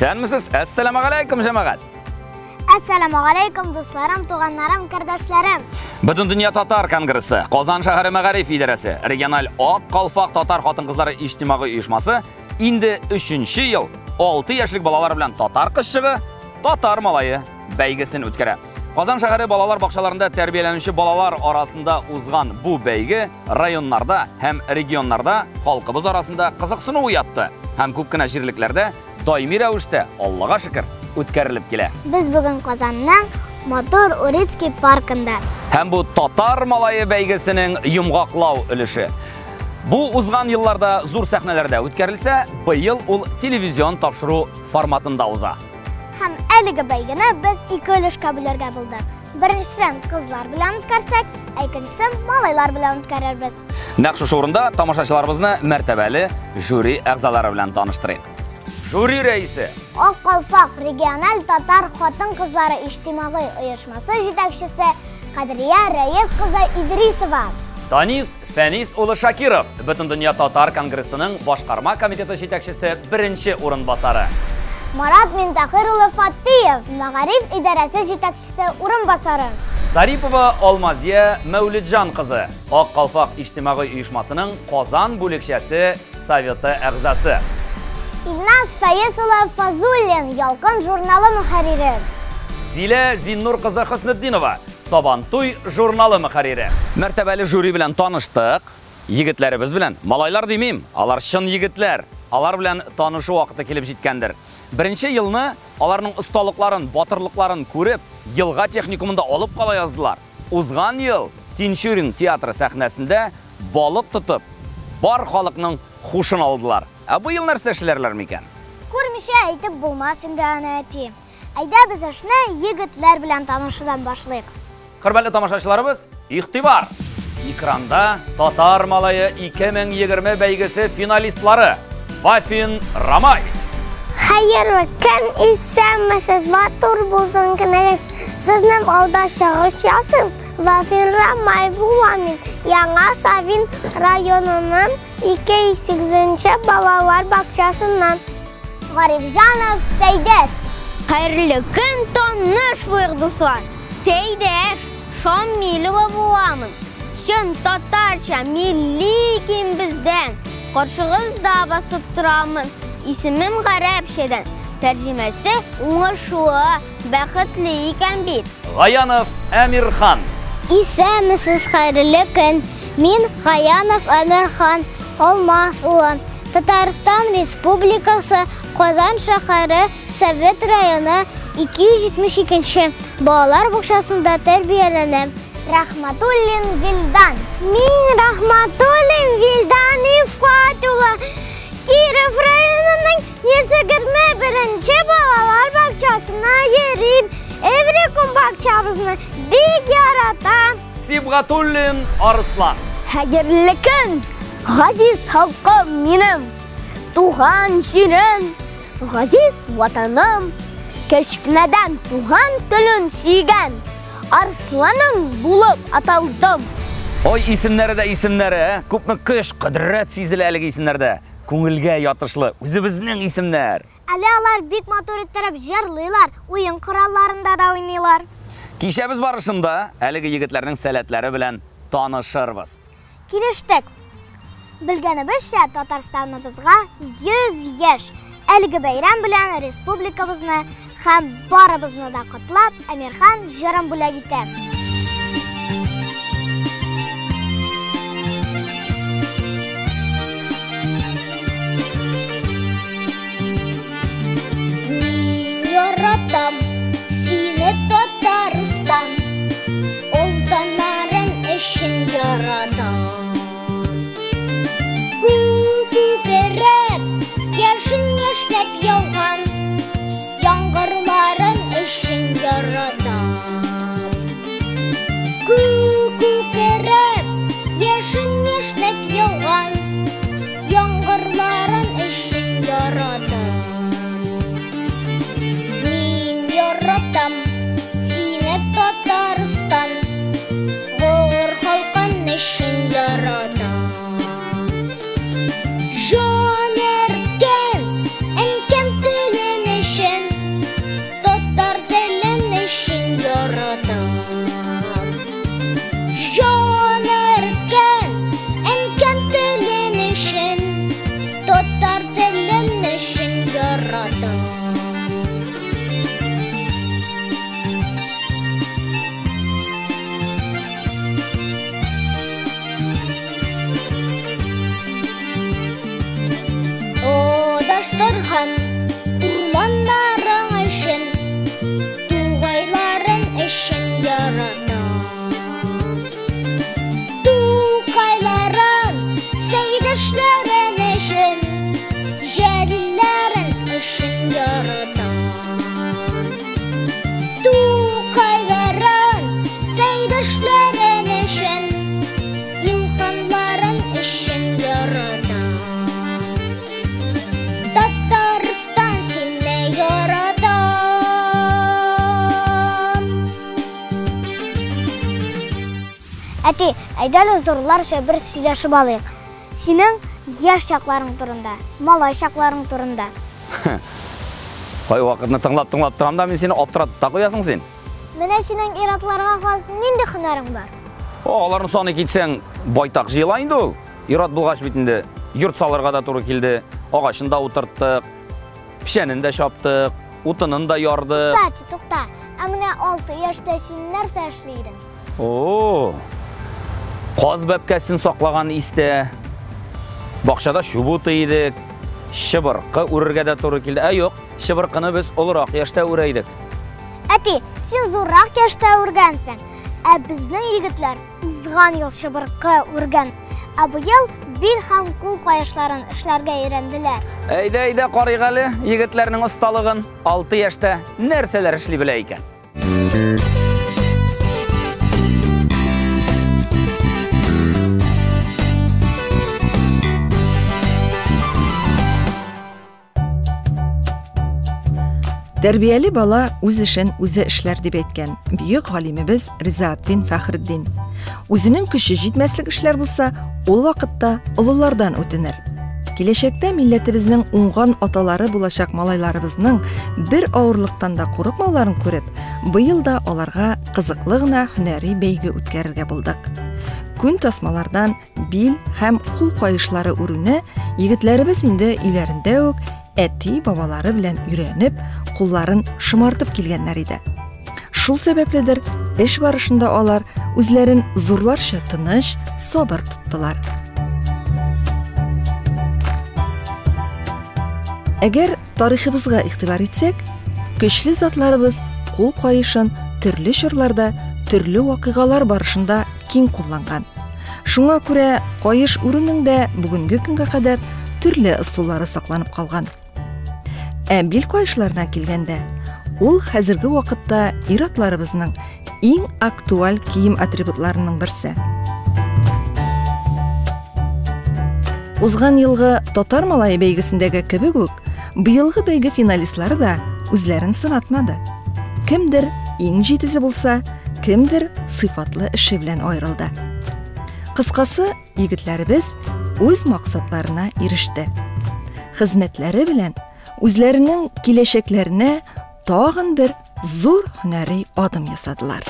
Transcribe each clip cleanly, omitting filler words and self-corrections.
Исәнмесез, әссәламегаләйкүм, җәмәгать! Әссәламегаләйкүм, дусларым, туганнарым, кардәшләрем! Бөтендөнья татар конгрессы, Казан шәһәре мәгариф идарәсе, региональ Ак калфак татар хатын-кызлары иҗтимагый оешмасы инде өченче ел 6 яшьлек балалар белән татар кызчыгы, татар малае бәйгесен үткәрә. Казан шәһәре балалар бакчаларында тәрбияләнүче балалар арасында узган бу бәйге районнарда һәм регионнарда халкыбыз арасында кызыксыну уятты һәм күп кенә җирлекләрдә даими рәвештә, Аллага шөкер, үткәрелеп килә. Без бүген Казанның матур Урицкий паркында. Һәм бу татар малае бәйгесенең йомгаклау өлеше. Бу узган елларда зур сәхнәләрдә үткәрелсә, быел ул телевизион тапшыру форматында уза. Һәм әлеге бәйгене без ике өлешкә бүләргә булдык. Беренчесен кызлар белән үткәрсәк, ә икенчесен малайлар белән үткәрербез. Нәкъ шушы урында тамашачыларыбызны мәртәбәле жюри әгъзалары белән таныштырыйк. Жюри рәисе Ак калфак региональ татар хатын-кызлары иҗтимагый оешмасы җитәкчесе Кадрия Рәис кызы Идрисова. Данис Фәнис улы Шакиров, Бөтендөнья татар конгрессының башкарма комитеты җитәкчесе беренче урынбасары. Марат Минтахир улы Фаттиев, мәгариф идарәсе җитәкчесе урынбасары. Зарипова Алмазия Мәүлетҗан кызы, Ак калфак иҗтимагый оешмасының Казан бүлекчәсе советы әгъзасы. Илназ Фәез улы Фазуллин, Ялкын журналы мөхәррире. Зилә Зиннур кызы Хөснетдинова, Сабантуй журналы мөхәррире. Мәртәбәле жюри белән таныштык. Егетләребез белән, малайлар димим, алар чын егетләр. Алар белән танышу вакыты килеп җиткәндер. Беренче елны аларның осталыкларын, батырлыкларын күреп, елга техникумында алып кала яздылар. Узган ел Тинчурин театры сәхнәсендә балык тотып, бар халыкның хушын алдылар. Ә бу ел нәрсә эшләрләр микән? Күрмичә әйтеп булмас инде аны, әти. Әйдә без эшне егетләр белән танышудан башлыйк. Хөрмәтле тамашачыларыбыз, игътибар! Экранда Татар малае 2020 бәйгесе финалистлары Вафин Рамай. Хәерле көн, исәнмесез, матур булсын көнегез. Сезнең алда чыгыш ясыйм, Вафин Рамай булам мин. Яңа Савин районының 208 балалар бакчасыннан. Гарифҗанов Сәйдәш. Хәерле көн, таныш булыйк, дуслар. Сәйдәш Шамилова буламын. Чын татарча милли кием бездән. Каршыгызда басып торамын. Исемем гарәпчәдән. Тәрҗемәсе уңышлы, бәхетле икән бит. Гаянов Әмирхан. Исәнмесез, хәерле көн. Мин Гаянов Әмирхан Алмаз улы. Татарстан Республикасы Казан шәһәре Совет районы 272 балалар бакчасында тәрбияләнәм. Рахматуллин Вилдан. Мин Рахматуллин Вилдан Ифкат улы. Киров районының 121 балалар бакчасына йөрим. Эврикум бакчабызны бик яратам. Сибгатуллин Арыслан. Хәерле көн, газиз халкым минем, туган җирем, газиз ватаным. Кечкенәдән туган телен сөйгән Арысланым булып аталдым. Ой, исемнәре дә исемнәре, ә? Күпме көч, кодрәт сизелә әлеге исемнәрдә. Күңелгә ятышлы, үзебезнең исемнәр. Әле алар бик матур иттереп җырлыйлар, уен коралларында да уйныйлар. Кичәбез барышында әлеге егетләрнең сәләтләре белән танышырбыз. Килештек. Белгәнебезчә, Татарстаныбызга 100 яшь. Әлеге бәйрәм белән республикабызны һәм барыбызны да котлап, Әмирхан җырын бүләк итә. Мин яратам сине, Татарстан, Олтаннарын өчен яратам. Күк күкрәп, яшен яшьнәп яуган яңгырларын өчен яратам. Күк күкрәп, яшен яшьнәп яуган яңгырларын өчен яратам. Мин яратам сине, Татарстан, горур халкын өчен яратам. Җан әрткән әнкәм телен өчен. Тоташтырган урманнарың өчен, тугайларың өчен яратам. Тукайларын, Сәйдәшләрен өчен, Җәлилләрен өчен яратам. Тукайларын, Сәйдәшләрен өчен, Илһамларын өчен яратам. Татарстан сине яратам. Әти, әйдә әле зурларча бер сөйләшеп алыйк. Синең яшь чакларың турында, малай чакларың турында. Кай вакытны тыңлап-тыңлап торам да, мин сине аптыратып та куясың син. Менә синең ир-атларга хас нинди һөнәрең бар? О, аларны саный китсәң, байтак җыела инде ул. Ир-ат булгач бит инде йорт салырга да туры килде, агачын да утырттык, печәнен дә чаптык, утынын да ярдык. Тукта, әти, тукта. Ә менә 6 яшьтә син нәрсә эшли идең? О, каз бәбкәсен саклаган истә. Бакчада чүп утый идек, чыбыркы үрергә дә туры килде. Ә юк, чыбыркыны без олырак яшьтә үрә идек. Әти, син зуррак яшьтә үргәнсең. Ә безнең егетләр узган ел чыбыркы үргән. Ә быел бил һәм кул каешларын эшләргә өйрәнделәр. Әйдә, әйдә, карыйк әле егетләрнең осталыгын. 6 яшьтә нәрсәләр эшли белә икән? Тәрбияле бала үз эшен үзе эшләр дип әйткән бөек галимебез Ризаэтдин Фәхретдин. Үзенең көче җитмәслек эшләр булса, ул вакытта олылардан үтенер. Киләчәктә милләтебезнең уңган аталары булачак малайларыбызның бер авырлыктан да курыкмауларын күреп, быел да аларга кызыклы гына һөнәри бәйге үткәрергә булдык. Күн тасмалардан бил һәм кул каешлары үрүне егетләребез инде өйләрендә үк әти бабалары белән өйрәнеп, кулларын шомартып килгәннәр иде. Шул сәбәпледер, эш барышында алар үзләрен зурларча тыныч, сабыр тоттылар. Әгәр тарихыбызга игътибар итсәк, көчле затларыбыз кул каешын төрле чорларда, төрле вакыйгалар барышында киң кулланган. Шуңа күрә каеш үрүнең дә бүгенге көнгә кадәр төрле ысуллары сакланып калган. Ә бил каешларына килгәндә, ул хәзерге вакытта ир-атларыбызның иң актуаль кием атрибутларының берсе. Узган елгы Татар малае бәйгесендәге кебек үк, быелгы бәйге финалистлары да үзләрен сынатмады. Кемдер иң җитезе булса, кемдер сыйфатлы эше белән аерылды. Кыскасы, егетләребез үз максатларына иреште. Хезмәтләре белән үзләренең киләчәкләренә тагын бер зур һөнәри адым ясадылар.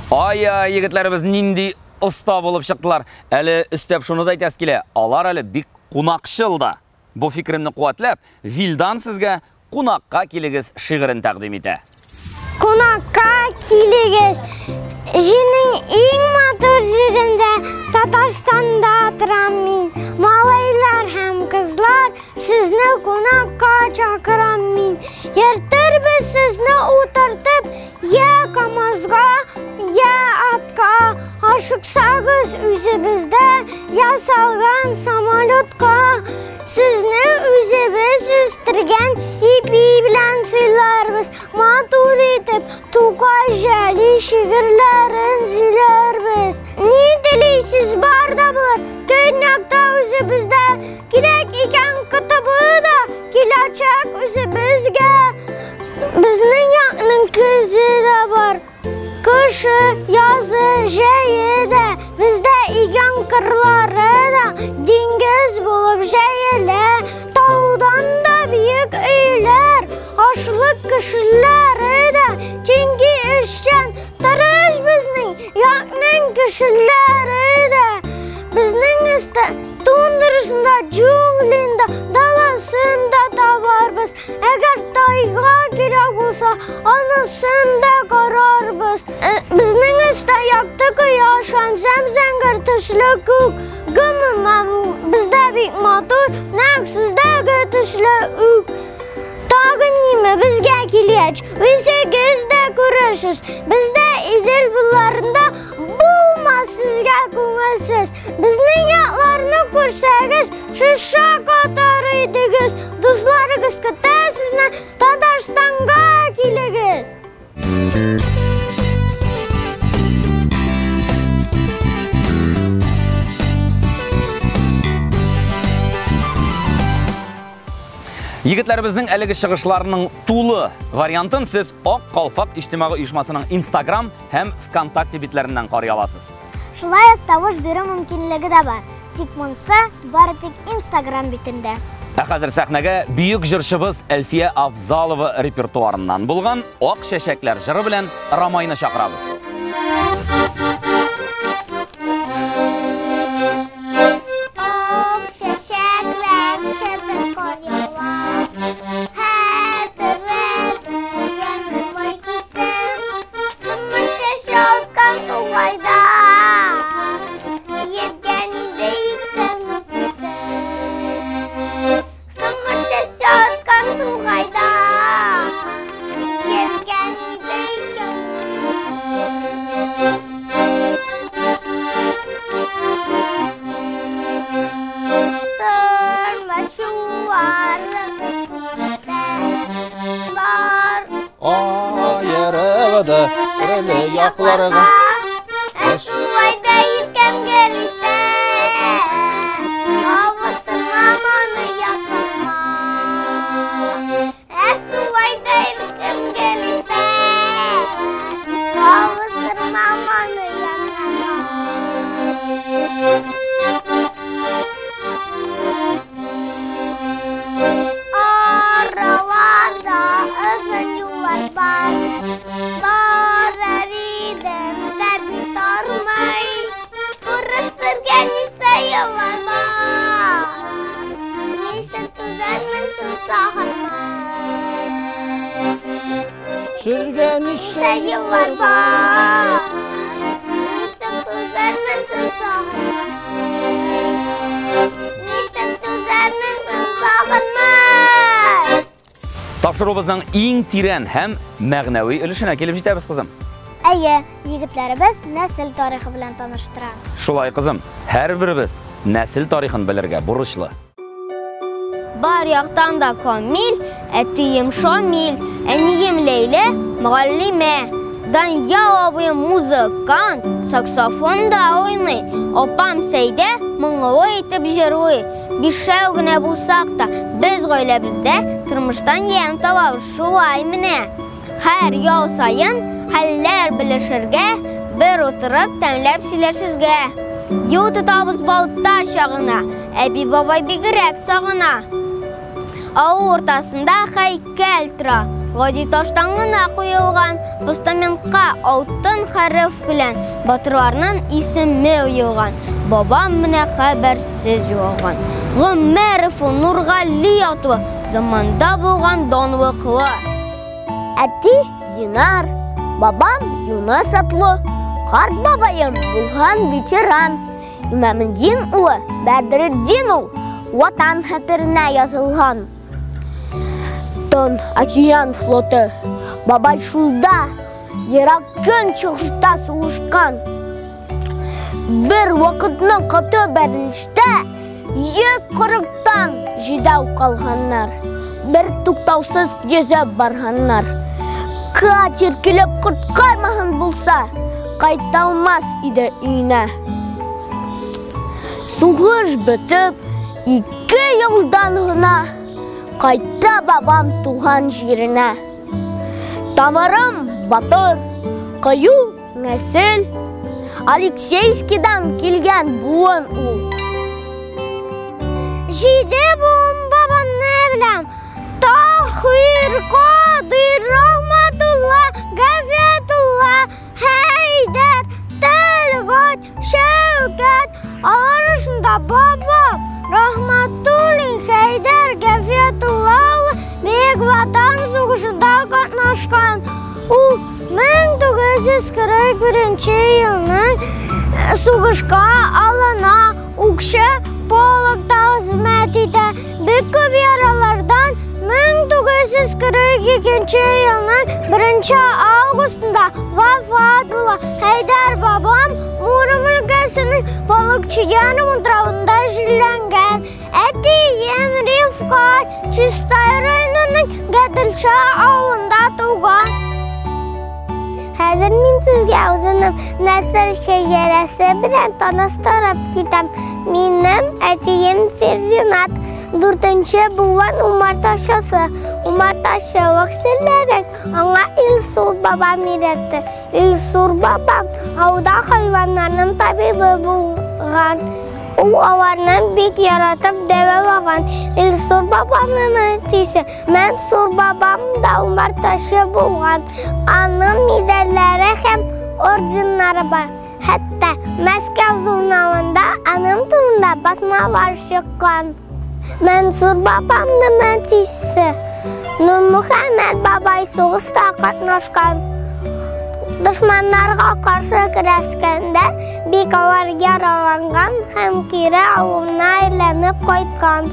Ай-ай, егетләребез нинди оста булып чыктылар. Әле өстәп шуны да әйтәсе килә, алар әле бик кунакчыл да. Бу фикеремне куәтләп, Вилдан сезгә кунакка килегез шигырен тәкъдим итә. Кунакка килегез. Җирнең иң матур җирендә Татарстанда торам мин. Малайлар һәм кызлар, сезне кунакка чакырам мин. Йөртербез сезне утыртып, я КАМАЗга, я атка. Ашыксагыз үзебездә ясалган самолетка. Сезне үзебез үстергән ипи белән сыйларбыз. Матур итеп Тукай Җәлил шигырьләрен сөйләрбез. Ни телисез бар да булыр, көньякта үзебездә. Кирәк икән кытыбы да киләчәк үзебезгә. Безнең якның көзе дә бар, кышы, язы, җәе дә. Бездә иген кырлары да диңгез булып җәелә. Таудан да биек өйләр, ашлык кешеләре дә. Чөнки эшчән, тырыш безнең якның кешеләре дә. Безнең өстә тундрасында, джунглинда, даласында табарбыз. Әгәр тайга кирәк булса, анысын да карарбыз. Безнең өстә якты кояш һәм зәм-зәңгәр төсле күк. Гомумән, бездә бик матур, нәкъ сездәге төсле үк. Тагын ниме безгә килгәч, үзегез дә күрерсез. Бездә Идел буйларында булмас сезгә күңелсез. Безнең якларны күрсәгез, шушы катар идегез. Дусларыгыз көтә сезне, Татарстанга килегез. Егетләребезнең әлеге чыгышларының тулы вариантын сез Ак калфак иҗтимагый оешмасының Instagram һәм ВКонтакте битләреннән карый аласыз. Шулай ук тавыш бирү мөмкинлеге дә бар. Тик монысы бары тик Instagram битендә. Ә хәзер сәхнәгә бөек җырчыбыз Әлфия Авзалова репертуарыннан булган Ак чәчәкләр җыры белән Рамайны чакырабыз. Ак чәчәкләр кебек кар ява, Хәтерләтер ямьле май кисен. Көмеш чәчәк аткан тугайда, Йөргән иде икән үкесен. Көмеш чәчәк аткан тугайда, Йөргән иде икән. Тормышулары бар. Аерылды төрле якларга. Ә шулай да иркәм гел истә. Авыстырмам аны якынма. Ә шулай да иркәм гел истә. Авыстырмам аны якынма. Араларда озын юллар бар. Барыр идем дә бит армый. Күрешергә ничә еллар бар. Ничек түзәрмен соң сагынмый. Ширгә Ничә еллар бар. Ничек түзәрмен соң сагынмый. Ничек түзәрмен соң сагынмый. Тапшыруыбызның иң тирән һәм мәгънәви өлешенә килеп җитәбез, кызым. Әйе, егетләребез нәсел тарихы белән таныштыра. Шулай, кызым, һәрберебез нәсел тарихын белергә бурычлы. Бар яктан да камил, әтием Шамил, әнием Ләйлә, мөгаллимә. Даниял абыем музыкант, саксофонда уйный. Апам Сәйдә моңлы итеп җырлый. Бишәү генә булсак та, без гаиләбездә тормыштан ямь табабыз шулай менә. Һәр ял саен хәлләр белешергә, бер утырып тәмләп сөйләшергә. Юл тотабыз балта чагына, әби бабай бигрәк сагына. Авыл уртасында һәйкәл тора. Гади таштан гына куелган постаментка алтын хәреф белән батырларның исеме уелган. Бабам менә хәбәрсез югалган. Гомәров Нургали атлы заманда булган данлыклы. Әти Динар, бабам Юныс атлы, карт бабаем булган ветеран. Имамеддин улы Бәдретдин ул Ватан хәтеренә язылган. Тын океан флоты. Бабай шунда ерак көнчыгышта сугышкан. Бер вакытны каты бәрелештә 140-тан җидәү калганнар. Бер туктаусыз йөзеп барганнар. Катер килеп коткармаган булса, кайта алмас иде өенә. Сугыш бетеп, 2 елдан гына кайтты бабам туган җиренә. Тамырым батыр, кыю нәсел, Алексеевскийдан килгән буын ул. Җиде буын бабамны беләм. Таһир, Кадир, Рахматулла, Гафиятулла, Хәйдәр, Тәлгать, Шәүкәт. Алар арасында бабам Рахматуллин Хәйдәр Гафиятулла улы Бөек Ватан сугышында катнашкан. Ул 1941 елның Сугышка алына, укчы полкта хезмәт итә. Бик күп яралардан 1942 елның 1 августында вафат була. Хәйдәр бабам Муром өлкәсенең Балыкчы ярым утравында җирләнгән. Әтием Рифкать Чистай районының Гаделша авылында туган. Хәзер мин сезгә үземнең нәсел шәҗәрәсе белән таныштырып китәм. Минем әтием Фердинанд, 4нче буын умартачысы. Умартачылык серләрен аңа Илсур бабам өйрәтте. Илсур бабам ауда хайваннарның табибы булган. Ул аларны бик яратып дәвалаган. Илсур бабамның әтисе Мансур бабам да умартачы булган. Аның медальләре һәм орденнары бар. Хәтта Мәскәү журналында аның турында басмалар чыккан. Мансур бабамның әтисе Нурмөхәммәт бабай сугышта катнашкан. Дошманнарга каршы көрәшкәндә бик авыр яраланган һәм кире авылына әйләнеп кайткан.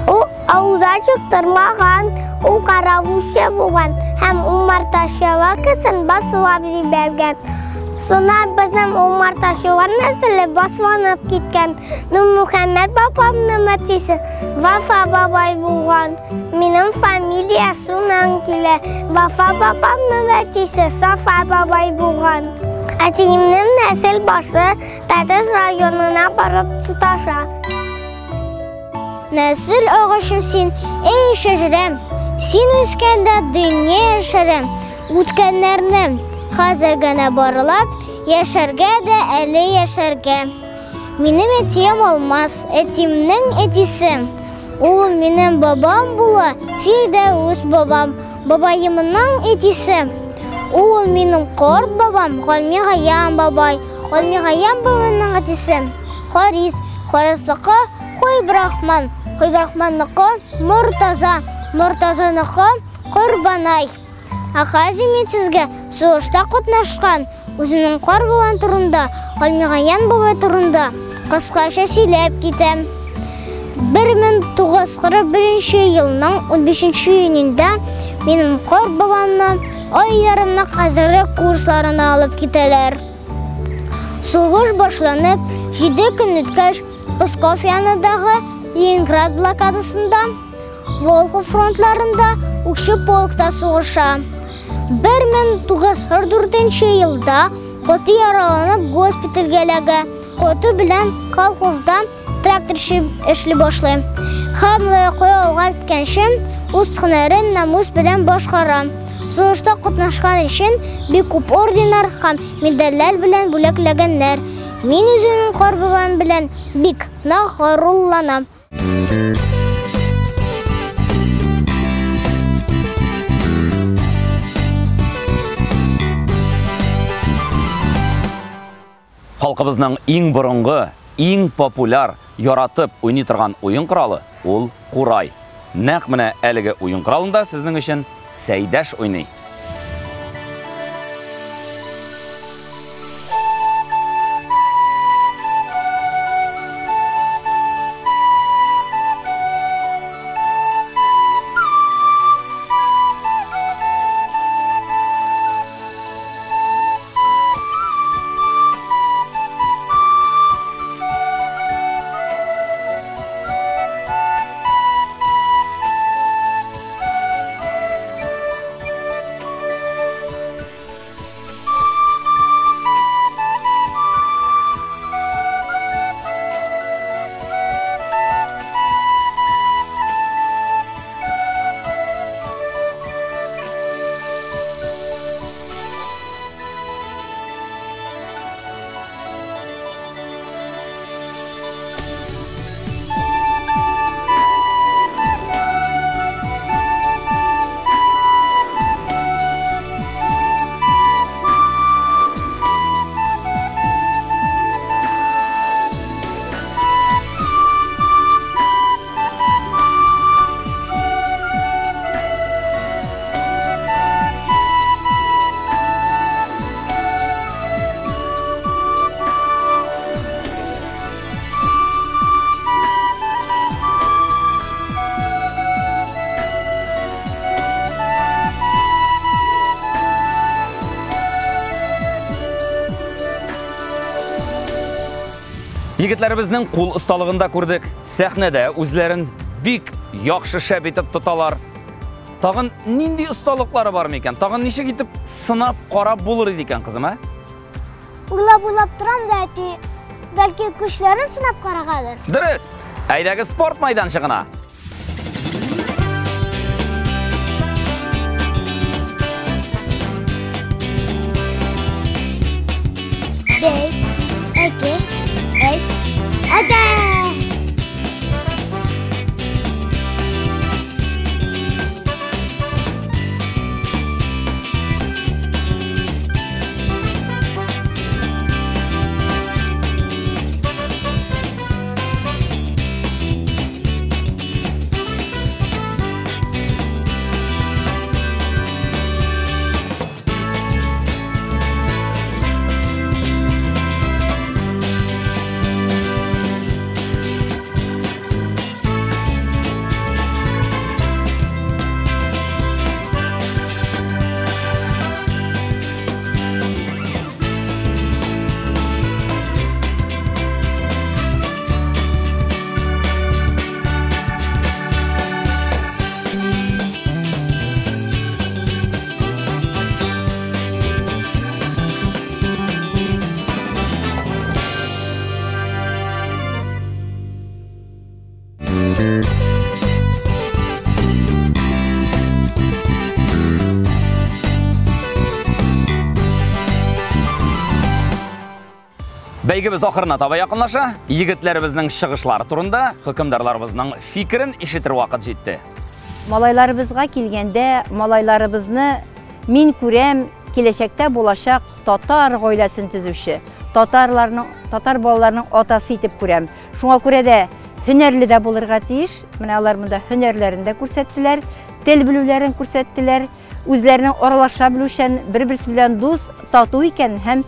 Ул авылда чыктырмаган, ул каравылчы булган һәм умартачылык эшен башлап җибәргән. Шуннан безнең умартачылар нәселе башланып киткән. Нурмөхәммәт бабамның әтисе Вафа бабай булган. Минем фамилия шуннан килә. Вафа бабамның әтисе Сафа бабай булган. Әтиемнең нәсел башы Тәтеш районына барып тоташа. Нәсел агачым син, эй шәҗәрәм, син үскәндә дөнья яшәрәм. Үткәннәрне хәзер генә барлап, яшәргә дә әле яшәргә. Минем әтием Алмаз, әтиемнең әтисе. Ул минем бабам була, Фирдәүс бабам, бабаемның әтисе. Ул минем карт бабам, Галмигаян бабай, Галмигаян бабамның әтисе. Харис, Харисныкы Хойбрахман, Хойбрахманныкы Мортаза, Мортазаныкы Корбанай. Ә хәзер мин сезгә сугышта катнашкан үземнең кар бабам турында, Галмигаян бабай турында кыскача сөйләп китәм. 1941 елның 15 июнендә минем кар бабамны ай ярымлык әзерлек курсларына алып китәләр. Сугыш башланып, 7 көн үткәч, Псков янындагы Ленинград блокадасында, Волхов фронтларында укчы полкта сугыша. 1944 елда каты яраланып госпитальгә эләгә. Каты белән колхозда тракторчы эшли башлый. Һәм лаеклы ялга киткәнче үз һөнәрен намус белән башкара. Сугышта катнашкан өчен бик күп орденнар һәм медальләр белән бүләкләгәннәр. Мин үземнең кар бабам белән бик нык горурланам. Халкыбызның иң борынгы, иң популяр, яратып уйный торган уен коралы ул курай. Нәкъ менә әлеге уен коралында сезнең өчен Сәйдәш уйный. Егетләребезнең кул осталыгын да күрдек. Сәхнәдә үзләрен бик яхшы шәп итеп тоталар. Тагын нинди осталыклары бар микән? Тагын ничек итеп сынап карап булыр иде икән, кызым, ә? Уйлап-уйлап торам да, әти, бәлки көчләрен сынап карагадыр. Дөрес. Әйдәгез спорт майданчыгына. Бер, ике, өч, әдә! Бәйгебез ахырына таба якынлаша. Егетләребезнең чыгышлары турында хөкемдарларыбызның фикерен ишетер вакыт җитте. Малайларыбызга килгәндә, малайларыбызны мин күрәм, киләчәктә булачак татар гаиләсен төзүче, татарларның, татар балаларының атасы итеп күрәм. Шуңа күрә дә һөнәрле дә булырга тиеш. Менә алар монда һөнәрләрен дә күрсәттеләр, тел белүләрен күрсәттеләр, үзләренең аралаша белүчән, бер-берсе белән дус, тату икән һәм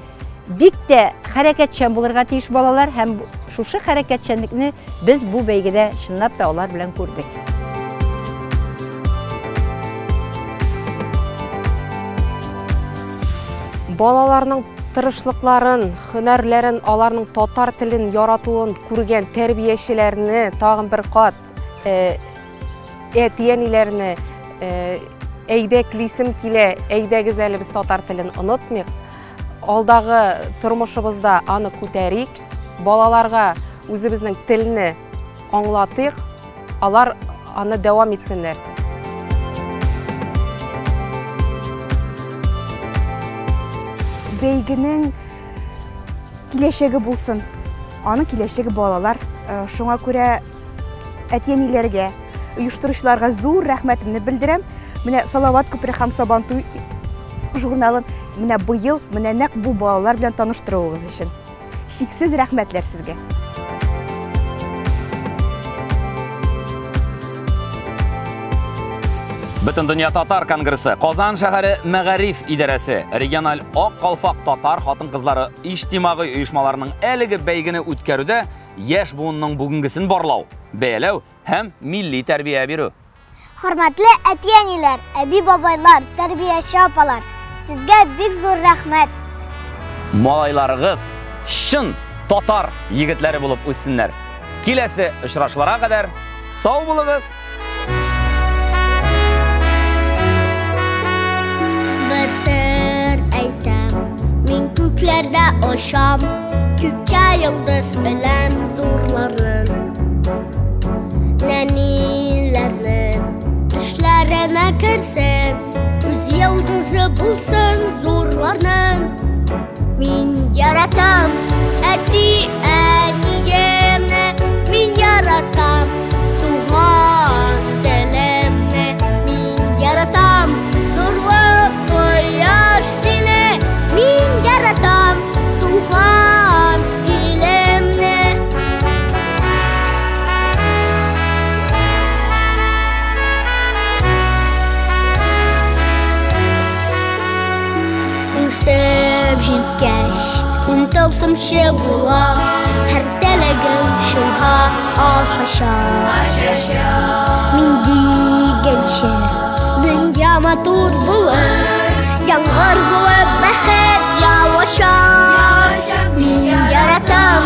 бик тә хәрәкәтчән булырга тиеш балалар, һәм шушы хәрәкәтчәнлекне без бу бәйгедә чынлап та алар белән күрдек. Балаларның тырышлыкларын, һөнәрләрен, аларның татар телен яратуын күргән тәрбиячеләрне тагын бер кат әти-әниләрне әйдәклисем килә, әйдәгез әле без татар телен онытмыйк. Алдагы тормышыбызда аны күтәрик, балаларга үзебезнең телне аңлатыйк, алар аны дәвам итсеннәр. Бәйгенең киләчәге булсын. Аның киләчәге балалар. Шуңа күрә әти-әниләргә, оештыручыларга зур рәхмәтемне белдерәм. Менә Салават күпере һәм Сабантуй журналын менә быел, менә нәкъ бу балалар белән таныштыруыгыз өчен. Чиксез рәхмәтләр сезгә. Бөтендөнья татар конгрессы, Казан шәһәре мәгариф идарәсе, региональ Ак калфак татар хатын-кызлары иҗтимагый оешмаларының әлеге бәйгене үткәрүдә яшь буынның бүгенгесен барлау, бәяләү һәм милли тәрбия бирү. Хөрмәтле әти-әниләр, әби-бабайлар, тәрбияче апалар, сезгә бик зур рәхмәт. Малайларыгыз чын татар егетләре булып үссеннәр. Киләсе очрашуларга кадәр сау булыгыз. Бер сер әйтәм, мин күкләрдә очам, күккә йолдыз белән зурларын, нәниләрнең төшләренә керсен, үз йолдызы булсын зурларның. Мин яратам әти-әниемне, мин яратам туган телемне, мин яратам нурлы кояш сине, мин яратам туган илемне. Үсеп җиткәч, мин тылсымчы булам, һәр теләгем чынга ашачак. Мин дигәнчә дөнья матур булыр, яңгыр булып бәхет явачак. Мин яратам